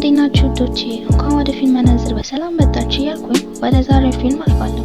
እንዴት ናችሁ ውዶቼ? እንኳን ወደ ፊልም መነጽር በሰላም መጣችሁ እያልኩኝ ወደ ዛሬው ፊልም አልፋለሁ።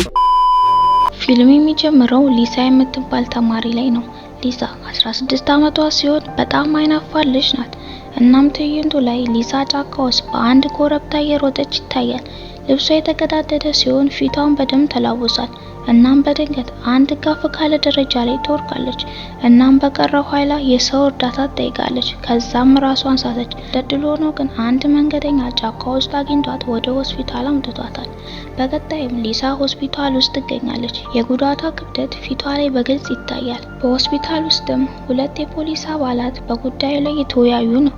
ፊልሙ የሚጀምረው ሊሳ የምትባል ተማሪ ላይ ነው። ሊሳ 16 ዓመቷ ሲሆን በጣም አይናፋር ልጅ ናት። እናም ትዕይንቱ ላይ ሊሳ ጫካ ውስጥ በአንድ ኮረብታ እየሮጠች ይታያል። ልብሷ የተቀዳደደ ሲሆን ፊቷን በደም ተላውሷል። እናም በድንገት አንድ ከፍ ካለ ደረጃ ላይ ትወድቃለች። እናም በቀረው ኃይሏ የሰው እርዳታ ትጠይቃለች። ከዛም ራሷን ሳተች። እድል ሆኖ ግን አንድ መንገደኛ ጫካ ውስጥ አግኝቷት ወደ ሆስፒታል አምጥቷታል። በቀጣይም ሊሳ ሆስፒታል ውስጥ ትገኛለች። የጉዳቷ ክብደት ፊቷ ላይ በግልጽ ይታያል። በሆስፒታል ውስጥም ሁለት የፖሊስ አባላት በጉዳዩ ላይ የተወያዩ ነው።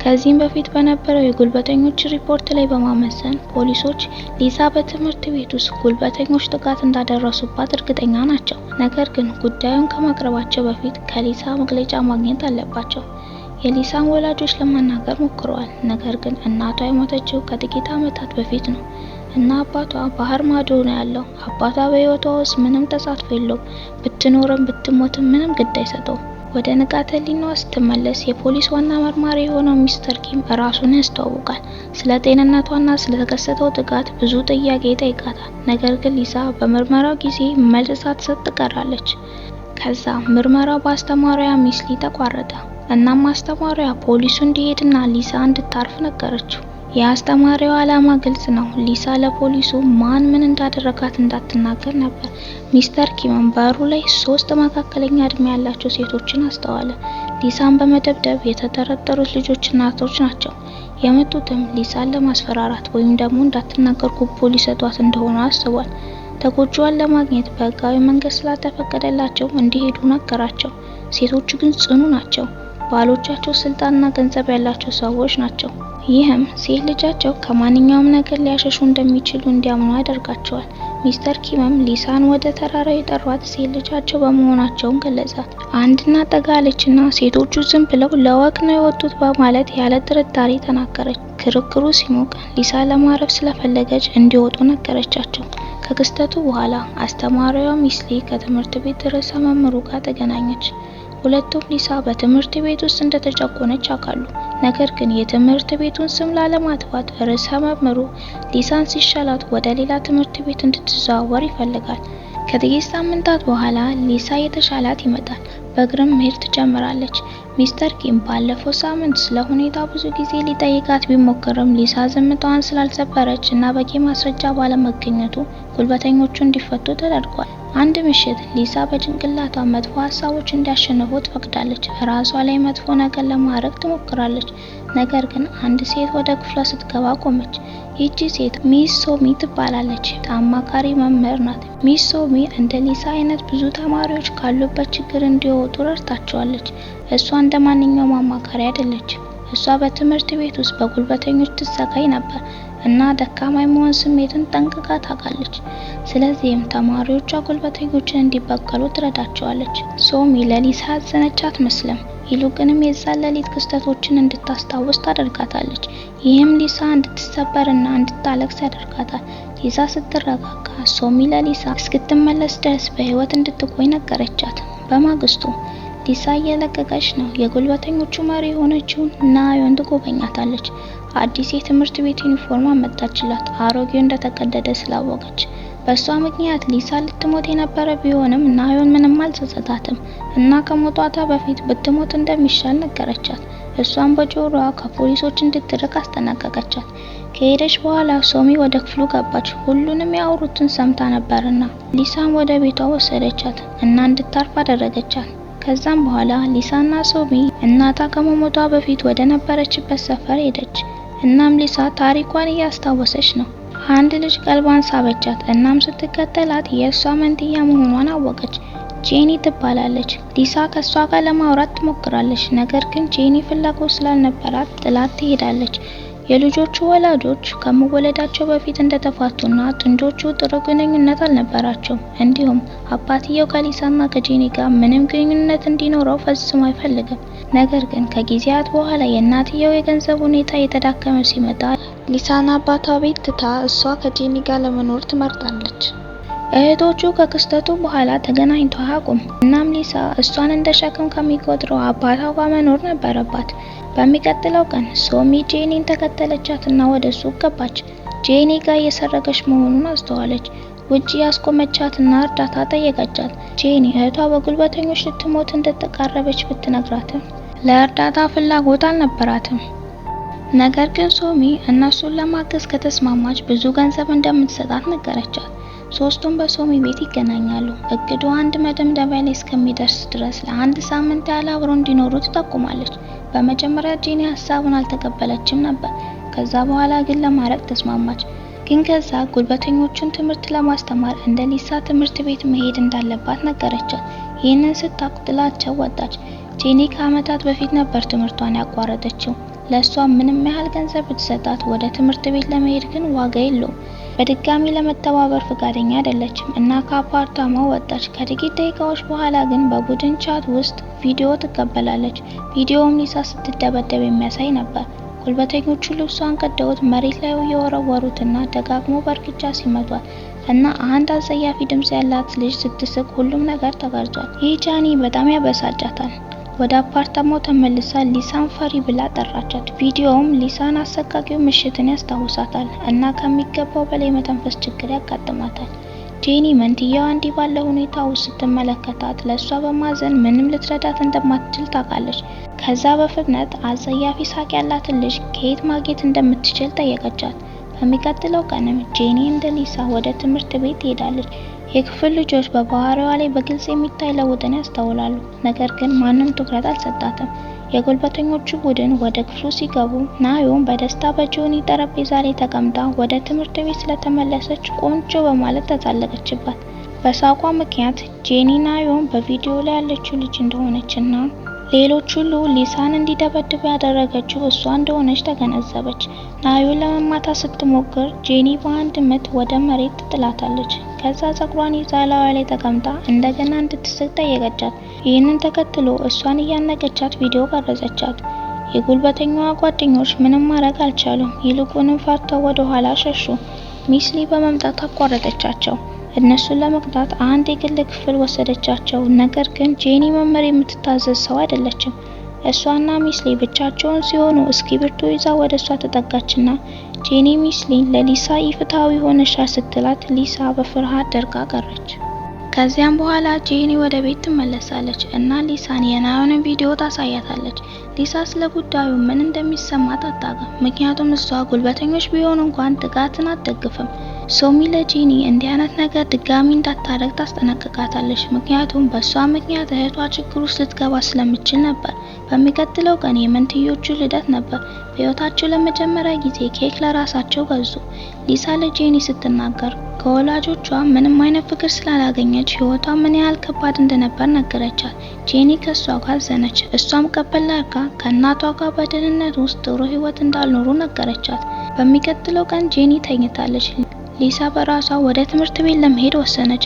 ከዚህም በፊት በነበረው የጉልበተኞች ሪፖርት ላይ በማመዘን ፖሊሶች ሊሳ በትምህርት ቤት ውስጥ ጉልበተኞች ጥቃት እንዳደረሱባት እርግጠኛ ናቸው። ነገር ግን ጉዳዩን ከማቅረባቸው በፊት ከሊሳ መግለጫ ማግኘት አለባቸው። የሊሳን ወላጆች ለማናገር ሞክረዋል። ነገር ግን እናቷ የሞተችው ከጥቂት ዓመታት በፊት ነው እና አባቷ ባህር ማዶ ነው ያለው። አባቷ በሕይወቷ ውስጥ ምንም ተሳትፎ የለውም። ብትኖርም ብትሞትም ምንም ግድ አይሰጠውም። ወደ ንቃተ ህሊናዋ ስትመለስ የፖሊስ ዋና መርማሪ የሆነው ሚስተር ኪም ራሱን ያስተዋውቃል። ስለ ጤንነቷና ስለተከሰተው ጥቃት ብዙ ጥያቄ ይጠይቃታል። ነገር ግን ሊሳ በምርመራው ጊዜ መልስ ሳትሰጥ ትቀራለች። ከዛ ምርመራው በአስተማሪዋ ሚስ ሊ ተቋረጠ። እናም አስተማሪዋ ፖሊሱ እንዲሄድና ሊሳ እንድታርፍ ነገረችው። የአስተማሪዋ ዓላማ ግልጽ ነው። ሊሳ ለፖሊሱ ማን ምን እንዳደረጋት እንዳትናገር ነበር። ሚስተር ኪምም በሩ ላይ ሶስት መካከለኛ እድሜ ያላቸው ሴቶችን አስተዋለ። ሊሳን በመደብደብ የተጠረጠሩት ልጆች እናቶች ናቸው። የመጡትም ሊሳን ለማስፈራራት ወይም ደግሞ እንዳትናገር ጉቦ ሊሰጧት እንደሆነ አስቧል። ተጎጂዋን ለማግኘት በህጋዊ መንገድ ስላልተፈቀደላቸው እንዲሄዱ ነገራቸው። ሴቶቹ ግን ጽኑ ናቸው። ባሎቻቸው ስልጣንና ገንዘብ ያላቸው ሰዎች ናቸው። ይህም ሴት ልጃቸው ከማንኛውም ነገር ሊያሸሹ እንደሚችሉ እንዲያምኑ ያደርጋቸዋል። ሚስተር ኪምም ሊሳን ወደ ተራራው የጠሯት ሴት ልጃቸው በመሆናቸውን ገለጸ። አንድ እናት ጠጋ አለችና ሴቶቹ ዝም ብለው ለ walk ነው የወጡት በማለት ያለ ጥርጣሬ ተናገረች። ክርክሩ ሲሞቅ ሊሳ ለማረፍ ስለፈለገች እንዲወጡ ነገረቻቸው። ከክስተቱ በኋላ አስተማሪዋ ሚስ ሊ ከትምህርት ቤት ርዕሰ መምህሩ ጋር ተገናኘች። ሁለቱም ሊሳ በትምህርት ቤት ውስጥ እንደተጨቆነች ያውቃሉ። ነገር ግን የትምህርት ቤቱን ስም ላለማጥፋት ርዕሰ መምህሩ ሊሳን ሲሻላት ወደ ሌላ ትምህርት ቤት እንድትዘዋወር ይፈልጋል። ከጥቂት ሳምንታት በኋላ ሊሳ የተሻላት ይመጣል። በእግርም መሄድ ትጀምራለች። ሚስተር ኪም ባለፈው ሳምንት ስለ ሁኔታው ብዙ ጊዜ ሊጠይቃት ቢሞክርም ሊሳ ዝምታዋን ስላልሰበረች እና በቂ ማስረጃ ባለመገኘቱ ጉልበተኞቹ እንዲፈቱ ተደርጓል። አንድ ምሽት ሊሳ በጭንቅላቷ መጥፎ ሀሳቦች እንዲያሸንፉ ትፈቅዳለች። ራሷ ላይ መጥፎ ነገር ለማድረግ ትሞክራለች። ነገር ግን አንድ ሴት ወደ ክፍሏ ስትገባ ቆመች። ይህቺ ሴት ሚስ ሶሚ ትባላለች። አማካሪ መምህር ናት። ሚስ ሶሚ እንደ ሊሳ አይነት ብዙ ተማሪዎች ካሉበት ችግር እንዲወጡ ረድታቸዋለች። እሷ እንደ ማንኛውም አማካሪ አይደለችም። እሷ በትምህርት ቤት ውስጥ በጉልበተኞች ትሰቃይ ነበር እና ደካማ የመሆን ስሜትን ጠንቅቃ ታውቃለች። ስለዚህም ተማሪዎቿ ጉልበተኞችን እንዲበቀሉ ትረዳቸዋለች። ሶሚ ለሊሳ ያዘነች አትመስልም። ይልቁንም የዛን ሌሊት ክስተቶችን እንድታስታውስ ታደርጋታለች። ይህም ሊሳ እንድትሰበርና እንድታለቅስ ያደርጋታል። ሊሳ ስትረጋጋ ሶሚ ለሊሳ እስክትመለስ ድረስ በሕይወት እንድትቆይ ነገረቻት። በማግስቱ ሊሳ እየለቀቀች ነው። የጉልበተኞቹ መሪ የሆነችውን ናዮን ትጎበኛታለች። አዲስ የትምህርት ቤት ዩኒፎርም አመጣችላት፣ አሮጌው እንደተቀደደ ስላወቀች። በእሷ ምክንያት ሊሳ ልትሞት የነበረ ቢሆንም ናዮን ምንም አልጸጸታትም እና ከመውጣቷ በፊት ብትሞት እንደሚሻል ነገረቻት። እሷም በጆሮዋ ከፖሊሶች እንድትርቅ አስጠነቀቀቻት። ከሄደች በኋላ ሶሚ ወደ ክፍሉ ገባች። ሁሉንም ያወሩትን ሰምታ ነበርና ሊሳን ወደ ቤቷ ወሰደቻት እና እንድታርፍ አደረገቻት። ከዛም በኋላ ሊሳና ሶሚ እናቷ ከመሞቷ በፊት ወደ ነበረችበት ሰፈር ሄደች። እናም ሊሳ ታሪኳን እያስታወሰች ነው። አንድ ልጅ ቀልቧን ሳበቻት። እናም ስትከተላት የእሷ መንትያ መሆኗን አወቀች። ጄኒ ትባላለች። ሊሳ ከእሷ ጋር ለማውራት ትሞክራለች። ነገር ግን ጄኒ ፍላጎት ስላልነበራት ጥላት ትሄዳለች። የልጆቹ ወላጆች ከመወለዳቸው በፊት እንደተፋቱና ጥንዶቹ ጥሩ ግንኙነት አልነበራቸውም። እንዲሁም አባትየው ከሊሳና ከጄኒ ጋር ምንም ግንኙነት እንዲኖረው ፈጽሞ አይፈልግም። ነገር ግን ከጊዜያት በኋላ የእናትየው የገንዘብ ሁኔታ እየተዳከመ ሲመጣ ሊሳን አባቷ ቤት ትታ እሷ ከጄኒ ጋር ለመኖር ትመርጣለች። እህቶቹ ከክስተቱ በኋላ ተገናኝተው አያውቁም። እናም ሊሳ እሷን እንደ ሸክም ከሚቆጥረው አባቷ ጋር መኖር ነበረባት። በሚቀጥለው ቀን ሶሚ ጄኒን ተከተለቻትና ወደ ሱቅ ገባች። ጄኒ ጋር እየሰረቀች መሆኑን አስተዋለች። ውጪ ያስቆመቻትና እርዳታ ጠየቀቻት። ጄኒ እህቷ በጉልበተኞች ልትሞት እንደተቃረበች ብትነግራትም ለእርዳታ ፍላጎት አልነበራትም። ነገር ግን ሶሚ እነሱን ለማገዝ ከተስማማች ብዙ ገንዘብ እንደምትሰጣት ነገረቻት። ሶስቱም በሶሚ ቤት ይገናኛሉ። እቅዱ አንድ መደምደሚያ ላይ እስከሚደርስ ድረስ ለአንድ ሳምንት ያህል አብረው እንዲኖሩ ትጠቁማለች። በመጀመሪያ ጄኒ ሀሳቡን አልተቀበለችም ነበር። ከዛ በኋላ ግን ለማድረግ ተስማማች። ግን ከዛ ጉልበተኞቹን ትምህርት ለማስተማር እንደ ሊሳ ትምህርት ቤት መሄድ እንዳለባት ነገረቻት። ይህንን ስታውቅ ጥላቸው ወጣች። ጄኒ ከዓመታት በፊት ነበር ትምህርቷን ያቋረጠችው። ለእሷ ምንም ያህል ገንዘብ ብትሰጣት ወደ ትምህርት ቤት ለመሄድ ግን ዋጋ የለውም። በድጋሚ ለመተባበር ፈቃደኛ አይደለችም እና ከአፓርታማው ወጣች። ከጥቂት ደቂቃዎች በኋላ ግን በቡድን chat ውስጥ ቪዲዮ ትቀበላለች። ቪዲዮውም ሊሳ ስትደበደብ የሚያሳይ ነበር። ጉልበተኞቹ ልብሷን ቀደውት መሬት ላይ እየወረወሩትና ደጋግሞ በእርግጫ ሲመቷት እና አንድ አጸያፊ ድምጽ ያላት ልጅ ስትስቅ ሁሉም ነገር ተቀርጿል። ይህ ጃኒ በጣም ያበሳጫታል። ወደ አፓርታማው ተመልሳ ሊሳን ፈሪ ብላ ጠራቻት። ቪዲዮውም ሊሳን አሰቃቂው ምሽትን ያስታውሳታል እና ከሚገባው በላይ የመተንፈስ ችግር ያጋጥማታል። ጄኒ መንትያዋ እንዲህ ባለ ሁኔታ ውስጥ ስትመለከታት ለእሷ በማዘን ምንም ልትረዳት እንደማትችል ታውቃለች። ከዛ በፍጥነት አጸያፊ ሳቅ ያላትን ልጅ ከየት ማግኘት እንደምትችል ጠየቀቻት። በሚቀጥለው ቀንም ጄኒ እንደ ሊሳ ወደ ትምህርት ቤት ትሄዳለች። የክፍል ልጆች በባህሪዋ ላይ በግልጽ የሚታይ ለውጥን ያስተውላሉ። ነገር ግን ማንም ትኩረት አልሰጣትም። የጉልበተኞቹ ቡድን ወደ ክፍሉ ሲገቡ ናዮም በደስታ በጆኒ ጠረጴዛ ላይ ተቀምጣ ወደ ትምህርት ቤት ስለተመለሰች ቆንጆ በማለት ተሳለቀችባት። በሳቋ ምክንያት ጄኒ ናዮም በቪዲዮ ላይ ያለችው ልጅ እንደሆነች እና ሌሎች ሁሉ ሊሳን እንዲደበድቡ ያደረገችው እሷ እንደሆነች ተገነዘበች። ናዮን ለመማታት ስትሞክር ጄኒ በአንድ ምት ወደ መሬት ትጥላታለች። ከዛ ጸጉሯን ይዛ ላይዋ ላይ ተቀምጣ እንደገና እንድትስቅ ጠየቀቻት። ይህንን ተከትሎ እሷን እያነቀቻት ቪዲዮ ቀረጸቻት። የጉልበተኛዋ ጓደኞች ምንም ማድረግ አልቻሉም። ይልቁንም ፈርተው ወደ ኋላ ሸሹ። ሚስሊ በመምጣት አቋረጠቻቸው። እነሱን ለመቅጣት አንድ የግል ክፍል ወሰደቻቸው። ነገር ግን ጄኒ መምህር የምትታዘዝ ሰው አይደለችም። እሷና ሚስሊ ብቻቸውን ሲሆኑ እስክሪብቶ ይዛ ወደ እሷ ተጠጋችና ጄኒ ሚስሊን ለሊሳ ኢፍትሐዊ ሆነሻል ስትላት ሊሳ በፍርሃት ደርቃ ቀረች። ከዚያም በኋላ ጄኒ ወደ ቤት ትመለሳለች እና ሊሳን የናዮንን ቪዲዮ ታሳያታለች። ሊሳ ስለ ጉዳዩ ምን እንደሚሰማት አታውቅም፣ ምክንያቱም እሷ ጉልበተኞች ቢሆኑ እንኳን ጥቃትን አትደግፍም። ሶሚ ለጄኒ እንዲህ አይነት ነገር ድጋሚ እንዳታደርግ ታስጠነቅቃታለች፣ ምክንያቱም በእሷ ምክንያት እህቷ ችግር ውስጥ ልትገባ ስለምትችል ነበር። በሚቀጥለው ቀን የመንትዮቹ ልደት ነበር። በሕይወታቸው ለመጀመሪያ ጊዜ ኬክ ለራሳቸው ገዙ። ሊሳ ለጄኒ ስትናገር ከወላጆቿ ምንም አይነት ፍቅር ስላላገኘች ሕይወቷ ምን ያህል ከባድ እንደነበር ነገረቻት። ጄኒ ከእሷ ጋር አዘነች። እሷም ቀበል አድርጋ ከእናቷ ጋር በድህነት ውስጥ ጥሩ ሕይወት እንዳልኖሩ ነገረቻት። በሚቀጥለው ቀን ጄኒ ተኝታለች። ሊሳ በራሷ ወደ ትምህርት ቤት ለመሄድ ወሰነች።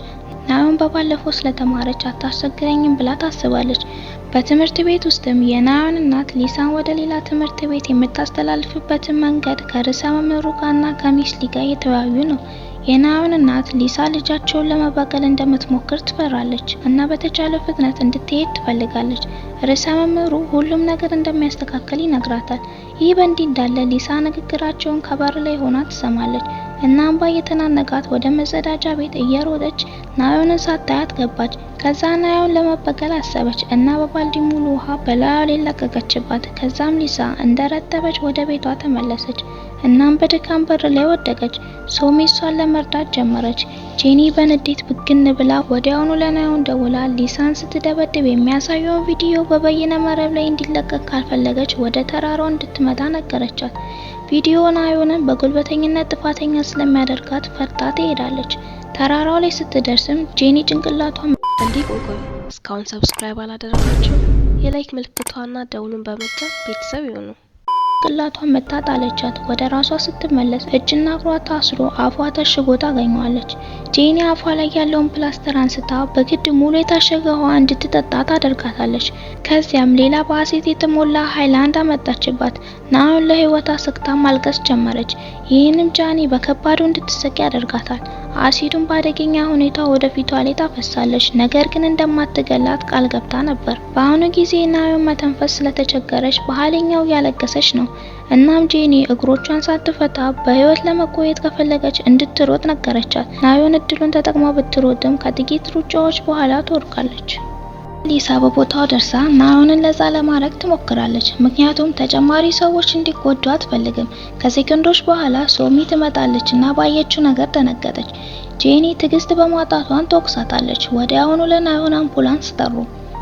ናዮን በባለፈው ስለተማረች አታስቸግረኝም ብላ ታስባለች። በትምህርት ቤት ውስጥም የናዮን እናት ሊሳን ወደ ሌላ ትምህርት ቤት የምታስተላልፍበትን መንገድ ከርዕሰ መምህሩ ጋርና ከሚስሊ ጋር እየተወያዩ ነው። የናዮን እናት ሊሳ ልጃቸውን ለመበቀል እንደምትሞክር ትፈራለች እና በተቻለ ፍጥነት እንድትሄድ ትፈልጋለች። ርዕሰ መምህሩ ሁሉም ነገር እንደሚያስተካክል ይነግራታል። ይህ በእንዲህ እንዳለ ሊሳ ንግግራቸውን ከበር ላይ ሆና ትሰማለች እና እንባ እየተናነቃት ወደ መጸዳጃ ቤት እየሮጠች ናዮንን ሳታያት ገባች። ከዛ ናዮን ለመበቀል አሰበች እና በባልዲ ሙሉ ውሃ በላዩ ላይ ለቀቀችባት። ከዛም ሊሳ እንደረጠበች ወደ ቤቷ ተመለሰች። እናም በድካም በር ላይ ወደቀች። ሶሚ እሷን ለመርዳት ጀመረች። ጄኒ በንዴት ብግን ብላ ወዲያውኑ ለናዮን ደውላ ሊሳን ስትደበድብ የሚያሳየውን ቪዲዮ በበይነ መረብ ላይ እንዲለቀቅ ካልፈለገች ወደ ተራራው እንድትመጣ ነገረቻት። ቪዲዮ ናዮንን በጉልበተኝነት ጥፋተኛ ስለሚያደርጋት ፈርታ ትሄዳለች። ተራራው ላይ ስትደርስም ጄኒ ጭንቅላቷ እንዲህ ቆይ ቆይ፣ እስካሁን subscribe አላደረጋችሁ? የ like ምልክቷና ደውሉን በመጫን ቤተሰብ ይሁኑ። ጭንቅላቷን መታ ጣለቻት። ወደ ራሷ ስትመለስ እጅና እግሯ ታስሮ አፏ ታሽጎ ታገኘዋለች። ጄኒ አፏ ላይ ያለውን ፕላስተር አንስታ በግድ ሙሉ የታሸገ ውሃ እንድትጠጣ ታደርጋታለች። ከዚያም ሌላ በአሲድ የተሞላ ሃይላንድ አመጣችባት። ናዮን ለሕይወቷ ሰግታ ማልቀስ ጀመረች። ይህንም ጃኒ በከባዱ እንድትስቅ ያደርጋታል። አሲዱን በአደገኛ ሁኔታ ወደ ፊቷ ላይ ታፈሳለች። ነገር ግን እንደማትገላት ቃል ገብታ ነበር። በአሁኑ ጊዜ ናዮን መተንፈስ ስለተቸገረች በኃይለኛው እያለቀሰች ነው። እናም ጄኒ እግሮቿን ሳትፈታ በህይወት ለመቆየት ከፈለገች እንድትሮጥ ነገረቻት። ናዮን እድሉን ተጠቅማ ብትሮጥም ከጥቂት ሩጫዎች በኋላ ትወድቃለች። ሊሳ በቦታው ደርሳ ናዮንን ነፃ ለማድረግ ትሞክራለች። ምክንያቱም ተጨማሪ ሰዎች እንዲጎዱ አትፈልግም። ከሴኮንዶች በኋላ ሶሚ ትመጣለች እና ባየችው ነገር ደነገጠች። ጄኒ ትዕግስት በማጣቷን ትወቅሳታለች። ወዲያውኑ ለናዮን አምቡላንስ ጠሩ።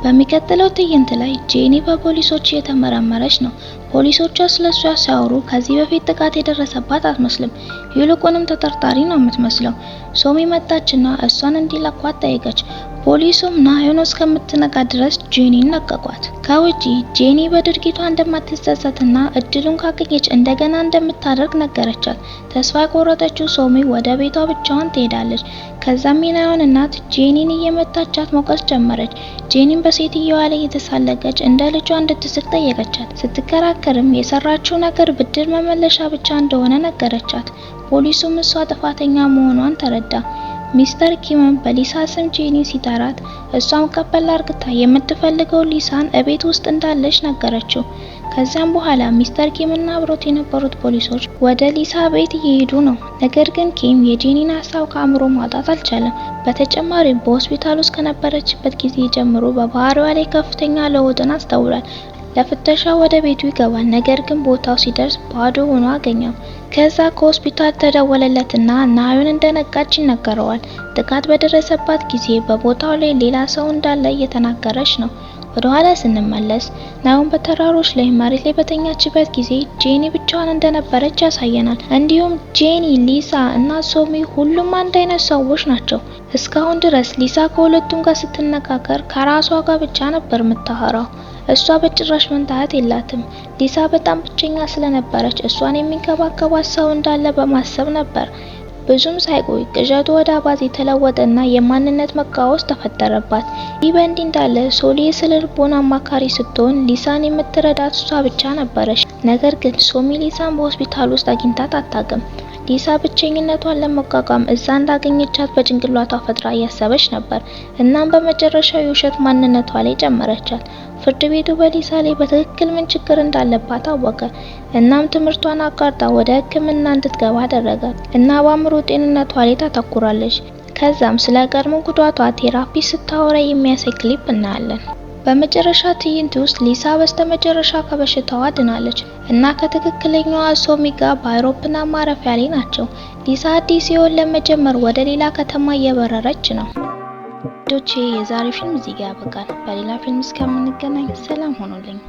በሚቀጥለው ትዕይንት ላይ ጄኒ በፖሊሶች እየተመረመረች ነው። ፖሊሶቿ ስለሷ ሲያወሩ ከዚህ በፊት ጥቃት የደረሰባት አትመስልም። ይልቁንም ተጠርጣሪ ነው የምትመስለው። ሶሚ መጣችና እሷን እንዲለቋት ጠየቀች። ፖሊሱም ናዮን እስከምትነቃ ድረስ ጄኒን ለቀቋት። ከውጪ ጄኒ በድርጊቷ እንደማትጸጸትና እድሉን ካገኘች እንደገና እንደምታደርግ ነገረቻት። ተስፋ የቆረጠችው ሶሚ ወደ ቤቷ ብቻዋን ትሄዳለች። ከዛም የናዮን እናት ጄኒን እየመታቻት መውቀስ ጀመረች። ጄኒን በሴትየዋ ላይ እየተሳለቀች እንደ ልጇ እንድትስቅ ጠየቀቻት። ስትከራከርም የሰራችው ነገር ብድር መመለሻ ብቻ እንደሆነ ነገረቻት። ፖሊሱም እሷ ጥፋተኛ መሆኗን ተረዳ። ሚስተር ኪምም በሊሳ ስም ጄኒ ሲጠራት እሷም ቀበል አርግታ የምትፈልገው ሊሳን እቤት ውስጥ እንዳለች ነገረችው። ከዚያም በኋላ ሚስተር ኪም እና አብሮት የነበሩት ፖሊሶች ወደ ሊሳ ቤት እየሄዱ ነው። ነገር ግን ኪም የጄኒን ሀሳብ ከአእምሮ ማውጣት አልቻለም። በተጨማሪም በሆስፒታል ውስጥ ከነበረችበት ጊዜ ጀምሮ በባህሪዋ ላይ ከፍተኛ ለውጥን አስተውሏል። ለፍተሻ ወደ ቤቱ ይገባል። ነገር ግን ቦታው ሲደርስ ባዶ ሆኖ አገኘው። ከዛ ከሆስፒታል ተደወለለትና ናዮን እንደነቃች ይነገረዋል። ጥቃት በደረሰባት ጊዜ በቦታው ላይ ሌላ ሰው እንዳለ እየተናገረች ነው። ወደ ኋላ ስንመለስ ናዮን በተራሮች ላይ መሬት ላይ በተኛችበት ጊዜ ጄኒ ብቻዋን እንደነበረች ያሳየናል። እንዲሁም ጄኒ፣ ሊሳ እና ሶሚ ሁሉም አንድ አይነት ሰዎች ናቸው። እስካሁን ድረስ ሊሳ ከሁለቱም ጋር ስትነጋገር ከራሷ ጋር ብቻ ነበር የምታወራው። እሷ በጭራሽ መንታሃት የላትም። ሊሳ በጣም ብቸኛ ስለነበረች እሷን የሚንከባከባት ሰው እንዳለ በማሰብ ነበር። ብዙም ሳይቆይ ቅዠቱ ወደ አባዜ ተለወጠና የማንነት መቃወስ ተፈጠረባት። ይህ በእንዲህ እንዳለ ሶሊ የስነ ልቦና አማካሪ ስትሆን ሊሳን የምትረዳት እሷ ብቻ ነበረች። ነገር ግን ሶሚ ሊሳን በሆስፒታል ውስጥ አግኝታት አታውቅም። ሊሳ ብቸኝነቷን ለመቋቋም እዛ እንዳገኘቻት በጭንቅላቷ ፈጥራ እያሰበች ነበር። እናም በመጨረሻ የውሸት ማንነቷ ላይ ጨመረቻት። ፍርድ ቤቱ በሊሳ ላይ በትክክል ምን ችግር እንዳለባት አወቀ። እናም ትምህርቷን አቋርጣ ወደ ሕክምና እንድትገባ አደረገ እና በአእምሮ ጤንነቷ ላይ ታተኩራለች። ከዛም ስለ ቀድሞ ጉዳቷ therapy ስታወራ የሚያሳይ ክሊፕ እናያለን። በመጨረሻ ትዕይንት ውስጥ ሊሳ በስተመጨረሻ ከበሽታዋ ድናለች እና ከትክክለኛዋ ሶሚ ጋር በአውሮፕላን ማረፊያ ላይ ናቸው። ሊሳ አዲስ ሕይወት ለመጀመር ወደ ሌላ ከተማ እየበረረች ነው። ዶቼ የዛሬ ፊልም እዚህ ጋር ያበቃል። በሌላ ፊልም እስከምንገናኝ ሰላም ሆኑልኝ።